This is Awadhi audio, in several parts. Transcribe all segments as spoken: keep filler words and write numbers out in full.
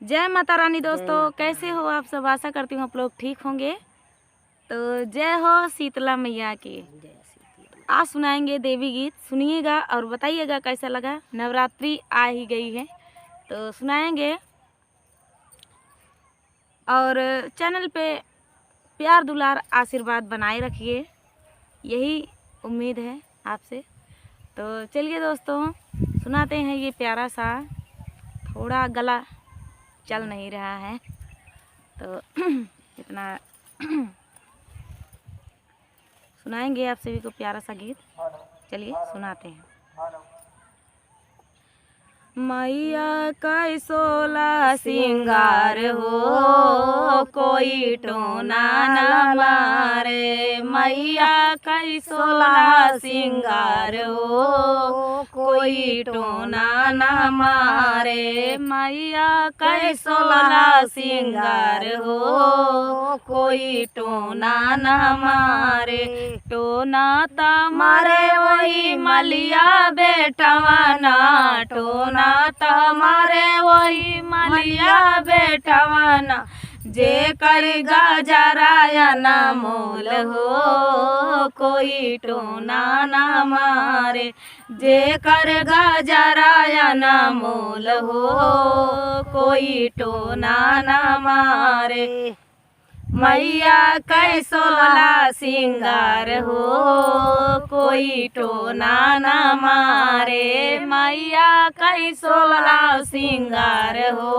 जय माता रानी। जय दोस्तों, माता कैसे रानी। हो आप सब? आशा करती हूँ आप लोग ठीक होंगे। तो जय हो शीतला मैया की। जय शीतला मैया। आज सुनाएंगे देवी गीत, सुनिएगा और बताइएगा कैसा लगा। नवरात्रि आ ही गई है तो सुनाएंगे। और चैनल पे प्यार, दुलार, आशीर्वाद बनाए रखिए, यही उम्मीद है आपसे। तो चलिए दोस्तों, सुनाते हैं ये प्यारा सा, थोड़ा गला चल नहीं रहा है तो इतना सुनाएंगे आप सभी को प्यारा सा गीत। चलिए सुनाते हैं। मैया कै सोलह सिंगार हो, कोई टोना न मारे। मैया कै सोलह सिंगार हो, कोई टोना न मारे। मैया कै सोलह सिंगार हो, कोई टोना न मारे। टोना त मारे वही मलिया बेटवना, टोना त मारे वही मलिया बेटवना, जेकर गजरा अनमोल हो, कोई टोना न मारे। जेकर गजरा अनमोल हो, कोई टोना न मारे। मैया कै सोलह सिंगार हो, कोई टोना न मारे। मैया कै सोलह सिंगार हो,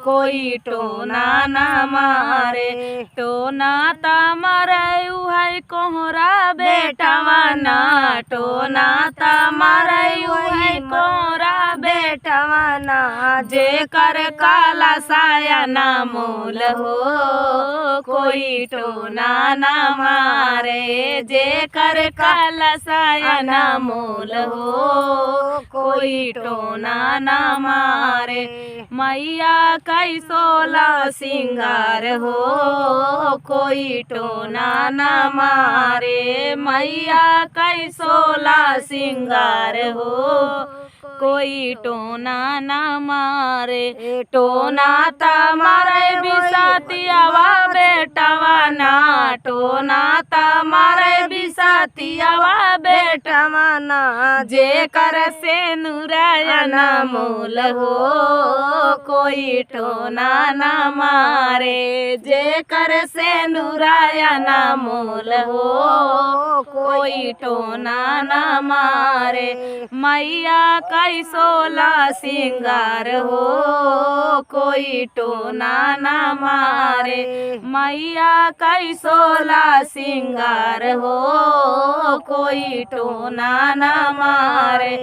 कोई टोना न मारे। टोना त मारे उहै कोहरा बेटवना, टोना त मारे उहै कोहरा बेटवना, जेकर कलसा अनमोल हो, कोई टोना न मारे। जेकर कलसा अनमोल हो, कोई टोना न मारे। मैया कै सोलह सिंगार हो, कोई टोना न मारे। मैया कै सोलह सिंगार हो, कोई टोना न मारे। ए टोना त मारे बिसतियावा बेटवना, टोना त मारे बिसतियावा बेटवना, जेकर सेनुरा अनमोल हो, कोई टोना न मारे। जेकर सेनुरा अनमोल हो, कोई टोना न मारे। मैया कै सोलह सिंगार हो, कोई टोना न मारे। मैया कै सोलह सिंगार हो, कोई टोना न मारे।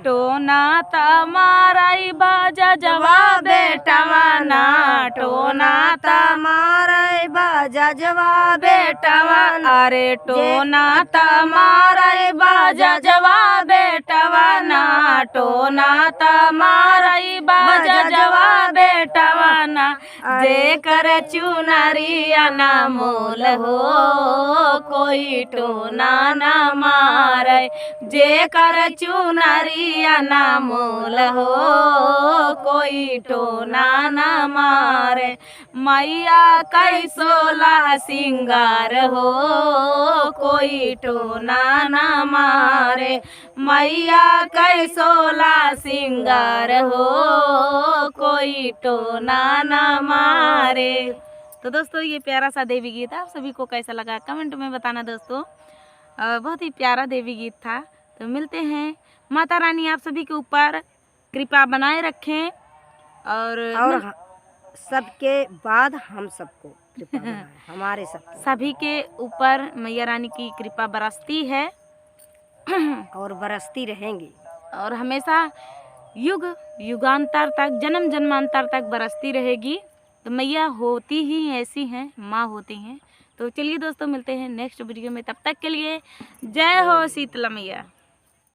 टोना त मारै बजजवा बेटवना, टोना त मारै बजजवा बेटवना। अरे टोना त मारै बजजवा बेटवना, टोना त मारै बजजवा बेटवना। जेकर चुनरी अनमोल हो, कोई टोना न मारे। जेकर चुनरी अनमोल हो, कोई टोना न मारे। मैया कै सोलह सिंगार हो, कोई टोना न मारे। मैया कै सोलह सिंगार हो, कोई टोना न मारे। तो दोस्तों, ये प्यारा सा देवी गीत आप सभी को कैसा लगा, कमेंट में बताना दोस्तों। अ, बहुत ही प्यारा देवी गीत था। तो मिलते हैं, माता रानी आप सभी के ऊपर कृपा बनाए रखें और और मिल- ह-, सबके बाद हम सबको कृपा बनाए, हमारे सबको। सभी के ऊपर मैया रानी की कृपा बरसती है। और बरसती रहेंगी। और हमेशा युग युगांतर तक, जन्म जन्मांतर तक बरसती रहेगी। तो मैया होती ही ऐसी हैं, माँ होती हैं। तो चलिए दोस्तों, मिलते हैं नेक्स्ट वीडियो में, तब तक के लिए जय हो शीतला मैया।